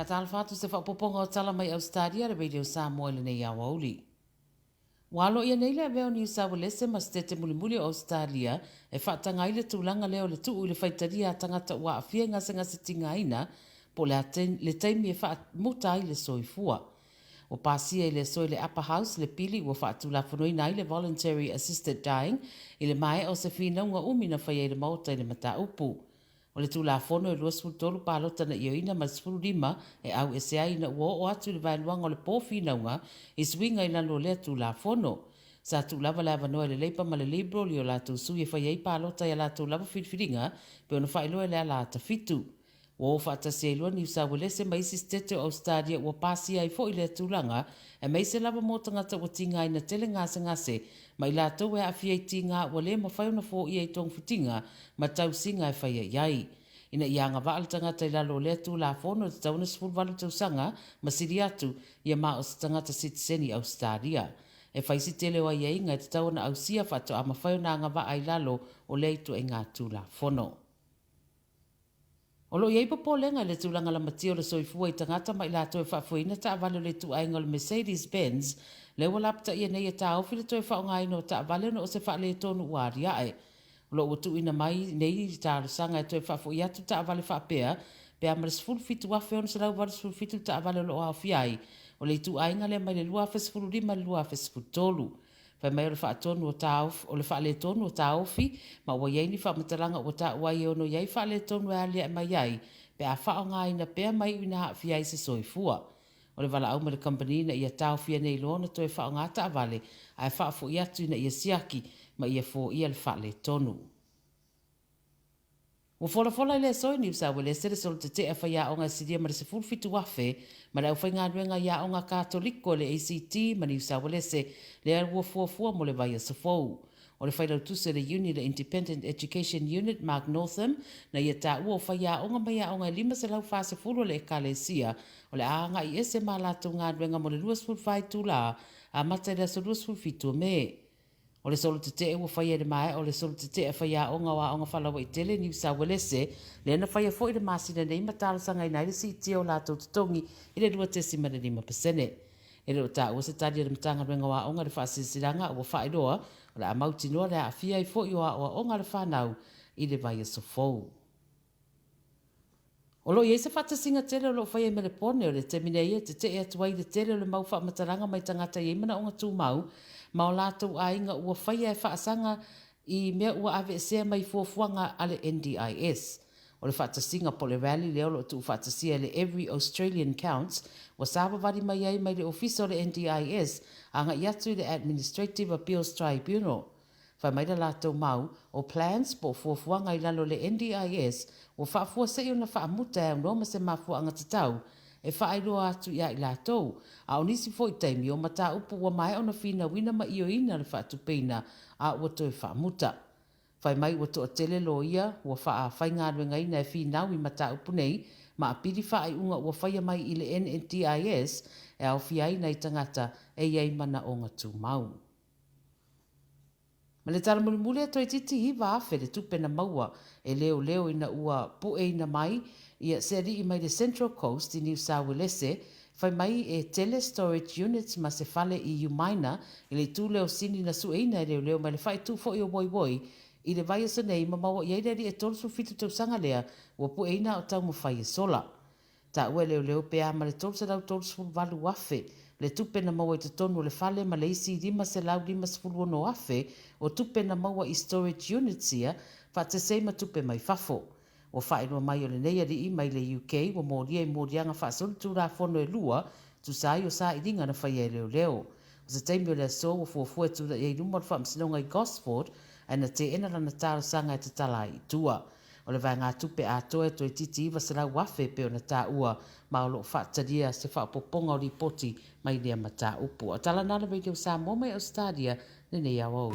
Faatalofa atu se faaopoopoga o tala mai Ausetalia le Radio Samoa i lenei aoauli. Ua aloaia nei le avea o Niu Sauelese ma Setete mulimuli o Ausetalia e faataga ai le tulaga lea o le tuu i le faitalia a tagata ua aafia i gasegase tigaina po o le a le taimi e faamuta ai le soifua. Ua pasia i le aso i le Upper House le pili ua faatulafonoina ai le Voluntary Assisted Dying i le maea o se finauga umi na faia i le Maota i le mataupu. O le Tulafono e 23 palota na ioeina ma le 15 e auese ai ina ua oo atu i le vaeluaga o le po finauga i suiga i lalo o lea Tulafono. Sa tuu lava le avanoa i le Labour ma le Liberal i o latou sui e fai ai palota i a latou lava filifiliga pei ona faailoa i le ala ata fitu. Ua o faatasi ai loa Niu Sauelese ma isi setete o Ausetalia ua pasia ai foi lea tulaga, aemaise lava mo tagata ua tigaina tele gasegase ma i latou e aafia i tiga ua le mafai ona foia i togafitiga ma tausiga e faia i ai. Ina ia agavaa le tagata i lalo o lea Tulafono e tatau ona 18 tausaga ma sili atu ia ma o se tagata sitiseni Ausetalia. E fai si tele o aiaiga e tatau ona ausia faatoa mafai ona agavaa i lalo o lea ituaiga Tulafono. O lo o i ai popolega i le tulaga lamatia o le soifua i tagata ma i latou e faafoeina taavale o le ituaiga o le Mercedes Benz lea ua lapataia nei e taofi le toe faaaogaina o taavale ona o se faaletonu ua aliae. O lo o ua tuuina mai nei talosaga e toe faafoi atu taavale faapea pe a ma le 17,687 taavale o lo o aofia ai o le ituaiga lea mai le 2015 i le 2013. Fai mai o le faatonu o taofi, o le faaletonu o taofi, ma ua i ai ni faamatalaga ua taua ai e ono i ai faaletonu e aliae mai ai pe a faaaogaina pea ma iu ina aafia ai se soifua. O le valaau mai le kamupani ina ia taofia nei loa ona toe faaaoga taavale ae faafoi atu ina ia siaki ma ia foia le faaletonu. Ua folafola i le aso i Niu Sauelese le solo tete'a faiaoga e silia ma le 17,000 ma le aufaigaluega i aoga Katoliko i le ACT ma Niu Sauelese lea ua fuafua mo le vaiaso fou. O le failautusi o le Iuni le Independent Education Unit Mark Northam na ia taua o faiaoga mai aoga e 540 a le Ekalesia o le a agai ese ma a latou galuega mo le 24 itulā amata i le aso 27 o Me. O le solo tetee ua faia i le maea o le solo tetee faiaoga o Aoga Faalauaitele i Niu Sauelese, lea na faia foi i le masina nei ma talosagaina ai le siitia o latou totogi i le 2.5%. E le o taua se tali a le Matagaluega o Aoga i le faasilasilaga ua faailoa o le a mautinoa le aafia ai foi o aoaoga a le fanau i le vaiaso fou. O lo o i ai se faatasiga tele o lo o faia i Melepone o le taimi nei e tetee atu ai i le tele o le mau faamatalaga mai tagata e i ai manaoga tumau ma o latou aiga ua faia e faasaga i mea ua aveesea mai fuafuaga a le NDIS. O le faatasiga po o le rally lea o lo o tuufaatasia e le Every Australian Counts ua savavali mai ai mai le ofisa o le NDIS agai atu i le Administrative Appeals Tribunal. Fai mai le latou mau, o plans po o fuafuaga i lalo o le NDIS ua faafuasei ona faamuta e aunoa ma se mafuaaga tatau e faailoa atu ia i latou, a o nisi foi taimi o mataupu ua maea ona finauina ma ioeina le faatupeina a ua toe faamuta. Fai mai ua toatele loia ua faafaigaluegaina e finau i mataupu nei ma apili faaiuga ua faia mai i le NDIS e aofia ai nai tagata e i ai manaoga tumau. Ma le tala mulimuli e toeitiiti 9,000 le tupe na maua e leoleo ina ua pueina mai ia se alii mai le Central Coast i Niu Sauelese, fai mai e tele storage units ma se fale i Umina i le itu lea o Sini na sueina e leoleo mai le faaitu foi o Woi Woi i le vaiaso nei ma maua i ai le alii e 37 tausaga lea ua pueina a o taumafai e sola. Taua e leoleo pe a ma le 338,000 le tupe na maua i totonu o le fale ma le isi 556,000 o tupe na maua i storage units ia faatasi ai ma tupe mai fafo. Ua faailoa mai o lenei alii mai le UK ua molia i moliaga faasolitulafono e lua tusa ai o sailiga na faia e leoleo. O se taimi o le aso ua fuafua e tulai ai i luma o le faamasinoga i Gosford ae na teena lana talosaga e tatala ai i tua. O le vaegatupe atoa e toeitiiti 900,000 e pei ona taua ma o lo o faatalia se faaopoopoga o lipoti mai lea mataupu. A o tala na a le Radio Samoa mai Ausetalia lenei aoauli.